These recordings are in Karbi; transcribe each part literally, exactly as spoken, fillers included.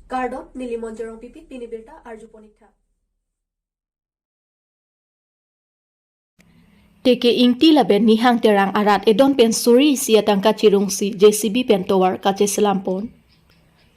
Kardom, neli Monjorong Pipit, pini birta arjupon ik tha. Teke Ingti lapen Nihang Terang arat edon pen suri isi atangka chirungsi J C B pen tovar kacheselampon.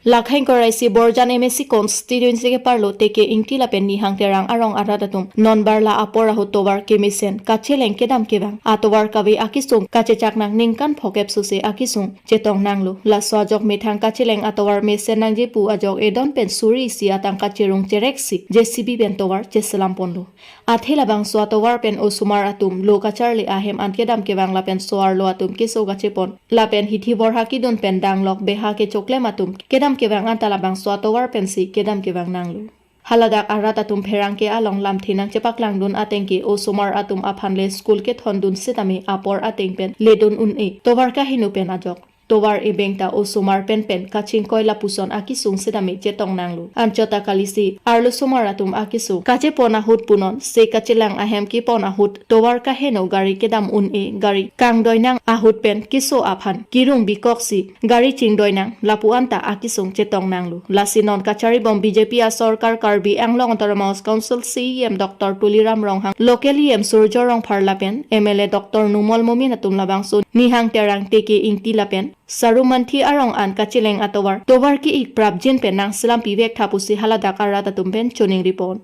Lakha ingkoi ra isi Borjan M A C constituency keparlo Teke Ingti lapen Nihang Terang arong arat atum non barla apor ahut tovar kemesen kacheleng kedam kevang atovar kave akisung kachechak nang ningkan phokep suse akisung chetong nanglo. Laso ajok methang kacheleng atovar mesen nangji pu ajok edon pen suri isi atangka chirung chereksi J C B pen tovar cheselamponlo. Athe labangso atovar pen osomar atum lo kacharli ahem an kedam kevang lapen so-arlo atum keso kachepon lapen hithi borha kedun pen danglok beha kechoklem atum kedam kevang anta labangso atovar pensi kedam kevang nanglo. Haladak arat atum pherangke along lamthe nangchepaklangdun ateng ke osomar atum aphan le school kethondun sitame apor ateng pen ledun un-e tovar kaheno pen ajok tovar ebeng ta osomar pen pen kachingkoi lapuson akisung sitame chetong nanglo. Anchot ta kalisi arlosomar atum akisung kachepon ahut punon se kachelang ahem kepon ahut tovar kaheno gari kedam un-e gari kangdoi nang ahut pen keso aphan kirung bikoksi gari chingdoi nang lapu anta akisung chetong nanglo. Lasi non kacharibom B J P asorkar Karbi Anglong Autonomous Council C E M Doctor Tuliram Ronghang, local E M Surjya Rongphar lapen M L A Doctor Numal Momin atum labangso Nihang Terang Teke Ingti lapen Sarumanthi arong an kacheleng atovar tovar ke-ik prapjin pen nangselampi vek tha pusi haladak arat atum pen choningripon.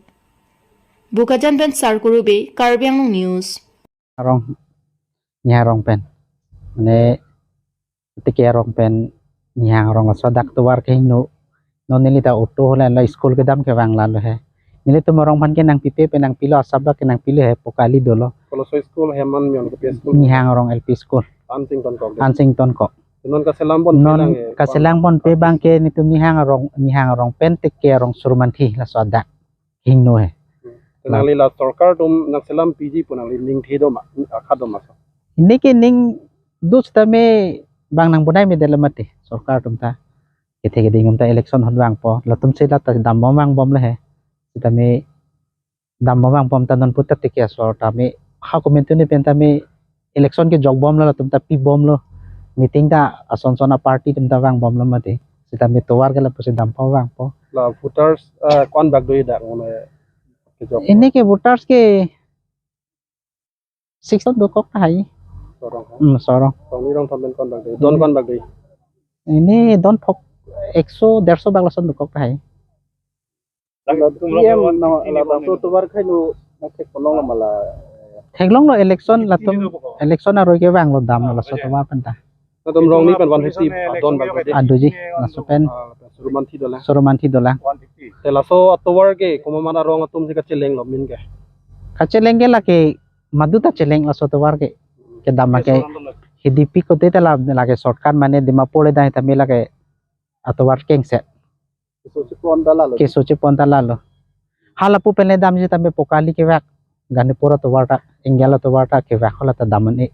Bokajan pen Sarkuru Bey, Karbi Anglong News. Arong, Nihang arong pen. Mane, Teke arong pen Nihang arong laso adak tovar kehingno. Non neli ta auto hola la school kedam kevang lalo he. Nelitum arong aphan ke nangpipe pen nangpilo asap abang ke nangpilo he pokali dolo. Koloso school heman mion ke school. Nihang arong L P school. Ansing tonkok. Ansing tonkok. Non kaselam pon non pelang he, kaselam pon pe abang ke nelitum Nihang arong, Nihang arong pen Teke arong Sarumanthi laso adak hingno he. Hmm. Nangli la sorkar atum nangselam piji pu nangli ning the doma, akha doma so. Neke ning do sitame bang nangbonai me dela mati sorkar atum ta. Kethe keding atum ta election ahut vangpo. Latum si la ta dambom vangbom le he. Sitame dambom vangbom ta non puta Teke asor tame ha komentu ni pen tame election kejokbomlo, latum ta pibomlo. Meeting ta ason son a party atum ta vangbomlo mati. Sitame tovar ke lapusi dampo vangpo. La voters, eh, ko-an bak do-i dak mane kejok? Neke voters ke six ton dokok tahai. Sorong, ha? Hmm, sorong. Tongni rong thamen ko-an bak do-i? Don ko-an bak do-i? Neke don phok ekso derso bak lason dokok tahai. P M na, labangso tovar kehingno na theklonglo ma la. Theklonglo election latum, election aroi kevanglo damlo laso tovar pen ta. Latum rong ni pen one fifty adon bak bak de. Adoji, laso pen. Ah, Sarumanthi dolang. Sarumanthi dolang. Te laso atovar ke komat ma arong atum si kachelenglo min ke? Kacheleng ke lake madu ta cheleng laso tovar ke. Kedam ke H D P kote ta la, lake shortcut mane Dimapur le dai tame lake atovar kengset. Keso chepon ta lalo. Keso chepon ta lalo. Halapu pen le damji tame pokali kevak. Ganipur atovar ta, Inggel atovar ta kevak hola ta dam un-e.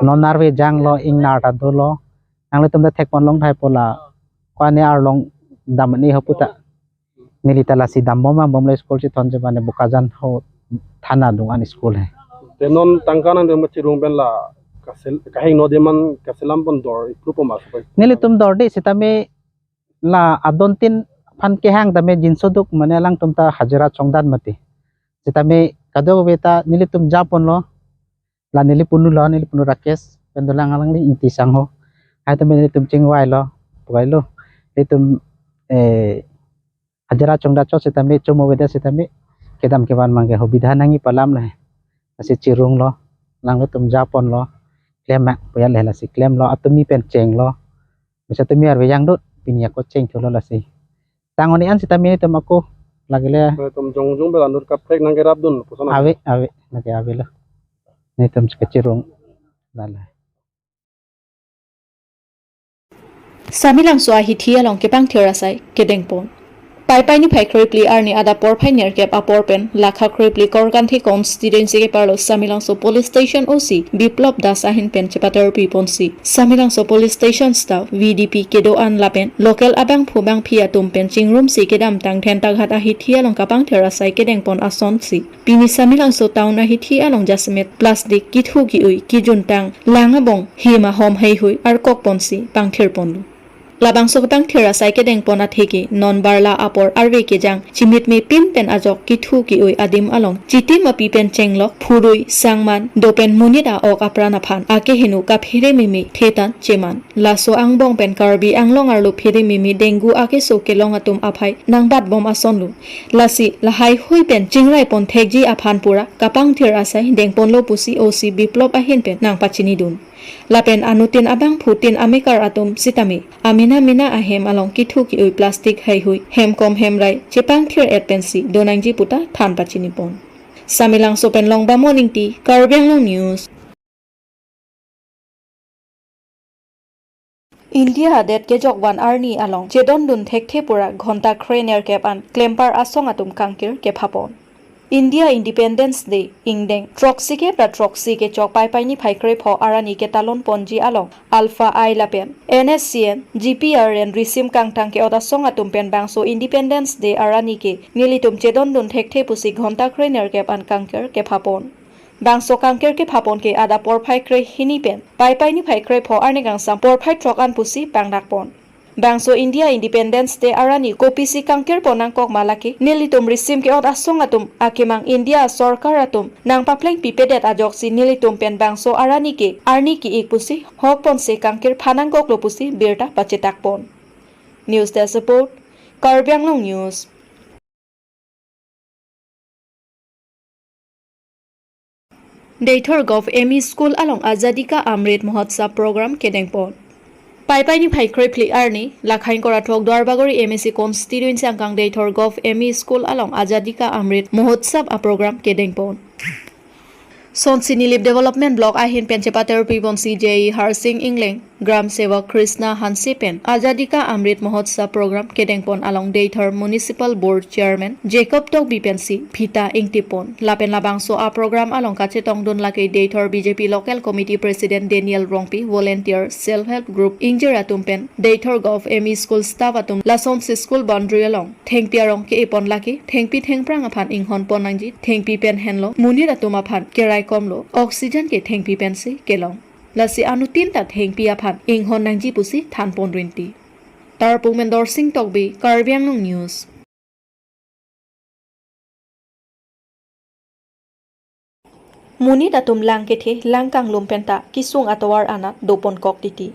Non arve janglo, ingnar ta dolo. Nanglitum ta thekpon long thai pola. Ko-an arlong dam un-e ho puta. Neli ta lasi dambom vangbomlo school chethon je mane Bokajan ho thana adung an school he. Te non tangka nangdun ma chirung pen la kasel, kahingno de man kaselam pon dor ipru poma so. Nelitum dor de sitame la adon tin aphan kehang tame jinsoduk mane alangtum ta hajira chongdan mati. Sitame kadokave ta nelitum japonlo. La neli punu lo, neli punu Rakesh pen dolang, alangli Ingti sangho. Hai tame nelitum chingvailo, puvailo. Nelitum, eh, hajira chongda chot sitame, chomo veda sitame kedam kevan mang ke hobidha nangji pu alam le. Lasi chirunglo, alanglitum japonlo, klem ma puya le lasi klemlo, atumi pen chenglo. Misa tumi arve jangdut, pini ako chengthulo lasi. Tang oni an sitame nelitum ako lagile. Nelitum jongjong bela nur kaprek nangkerapdun puson. Ave, ave, lake avelo. Nelitum kachirung lala. Samelangso ahithi along kepangthir asai kedengpon. Paipai niphai krephli arni adap porphai nerkep apor pen Lakha krephli Korkanthi constituency keparlo Samelangso Police Station O C Biplop Das ahin pen chepatar piponsi Samelangso Police Station staff, V D P kedo-an lapen local abangphu bangphi atum pen chingrumsi kedamtang thentaghat ahithi along kapangthir asai kedengpon asonsi pini Samelangso town ahithi along jasemet plastic kithu ki-ui kijuntang lang abong hima hom heihui arkokponsi pangthirponlo. Labangso kepangthir asai kedengpon atheke non barla apor arve kejang chimit mepin pen ajok kethu ke-oi adim along chitim api pen chenglok phurui sangman dopen monit a-ok apran aphan akeheno kaphere meme thetan cheman. Laso angbong pen Karbi Anglong arlo phere meme dengue akeso kelong atum aphai nangbatbom asonlo. Lasi lahaihui pen chingraipon thekji aphan pura kapangthir asai dengponlo pusi O C Biplop ahin pen nangpachinidun. Lapen anuttin abangphutin amekar atum sitame amena mena ahem along kethu ke-oi plastic haihui hemkom hemrai chepangthir et pensi donangji puta than pachinipon. Samelangso pen Longbamon Ingti, Karbi Anglong News. India adet kejokvan arni along chedondun thekthe pura ghonta kre nerkep an klempar asong atum kangkir kephapon. India Independence Day ingdeng throksi kep ra throksi kechok Paipai niphai krepho arni ketalon ponji along Alpha I lapen N S C N, G P R N risim kangtang ke-ot asong atum pen bangso Independence Day arni ke nelitum chedondun thekthe pusi ghonta kre nerkep an kangkir kephapon. Bangso kangkir kephapon ke adap porphai kre hini pen Paipai niphai krepho arni kangsam porphai throk an pusi pangdakpon. Bangso India Independence Day arni kopisi kangkirpon nangkok ma lake nelitum risim ke-ot asong atum akemang India sorkar atum nangpapleng pipedet ajoksi nelitum pen bangso arni ke arni ke-ik pusi hokponsi kangkir phanangkoklo pusi birta pachetakpon. News Desk Report, Karbi Anglong News. Deithor Govt M E School along Azadi Ka Amrit Mahotsav program kedengpon. Paipai niphai krephli arni, Lakhain Korathok Duarbagori M A C constituency angkang Deithor Govt M E School along Azadi Ka Amrit Mahotsav a-program kedengpon. Sonsi Nilip Development Block ahin pen chepaterpiponsi J E Harsing Engleng, Gram Sevak Krishna Hanse pen Azadi Ka Amrit Mahotsav program kedengpon along Deithor Municipal Board Chairman Jacob Tokbi pensi phita ingtipon. Lapen labangso a-program along kachetongdun lake Deithor B J P Local Committee President Daniel Rongpi, volunteer, self help group ingjir atum pen Deithor Govt M E School staff atum lasonsi school boundary along thengpi arong ke-epon lake thengpi thengphrang aphan inghonpon nangji, thengpi pen henlo monit atum aphan keraikomlo, oxygen ke thengpi pensi kelong. Lasi anuttin ta thengpi aphan inghon nangji pusi thanpon rinti. Tarpung pen Dorsing Tokbi, Karbi Anglong News. Monit atum lang kethe lang kanglum penta kesung atovar anat doponkok titi.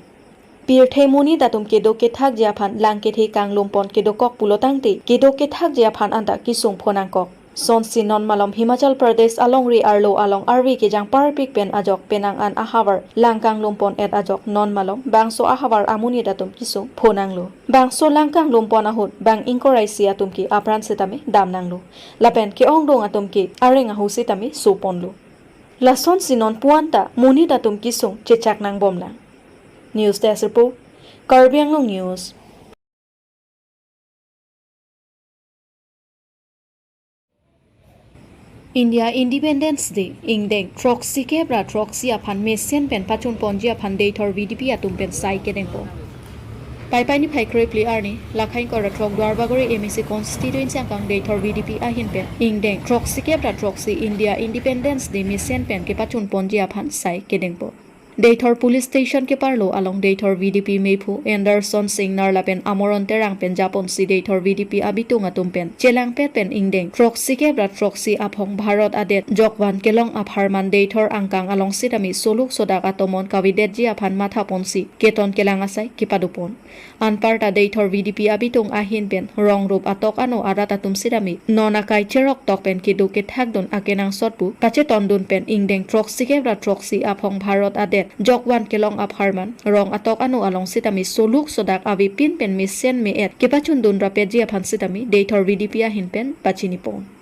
Pirthe monit atum kedo kethakji aphan lang kethe kanglumpon kedokok pulotangte kedo kethakji aphan anta kesung phonangkok. Sonsi non malom Himachal Pradesh alongri arlo along arve kejang parpik pen ajok penang an ahavar lang kanglumpon et ajok non malom bangso ahavar amonit atum kesung phonanglo. Bangso lang kanglumpon ahut bang ingkoi ra isi atum ke apran sitame damnanglo. Lapen ke-ongdung atum ke areng ahu sitame soponlo. Lasonsi non puan ta monit atum kesung chechak nangbomlang. News Desk Report, Karbi Anglong News. India Independence Day ingdeng throksi kep ra throksi aphan mesen pen pachunponji aphan Deithor V D P atum pen sai kedengpon. Paipai niphai krephli arni, Lakhain Korathok Duarbagori M A C constituency angkang Deithor V D P ahin pen ingdeng throksi kep ra throksi India Independence Day mesen pen kepachunponji aphan sai kedengpon. Deithor Police Station keparlo along Deithor V D P mephu Anderson Singnar lapen Amoron Terang pen japonsi Deithor V D P abitung atum pen chelangpet pen ingdeng throksi kep ra throksi aphong Bharat adet jokvan kelong apharman Deithor angkang along sitame soluk sodak atomon kavedetji aphan mathaponsi keton kelang asai kepadopon. Anparta Deithor V D P abitung ahin pen rong rup atok ano arat atum sitame non akai cherok tok pen kedo kethakdun akenangsot pu kachetondun pen ingdeng throksi kep ra throksi aphong Bharat adet jokvan kelong apharman rong atok ano along sitame soluk sodak avepin pen mesen me-et kepachundun rapetji aphan sitame Deithor V D P ahin pen pachinipon.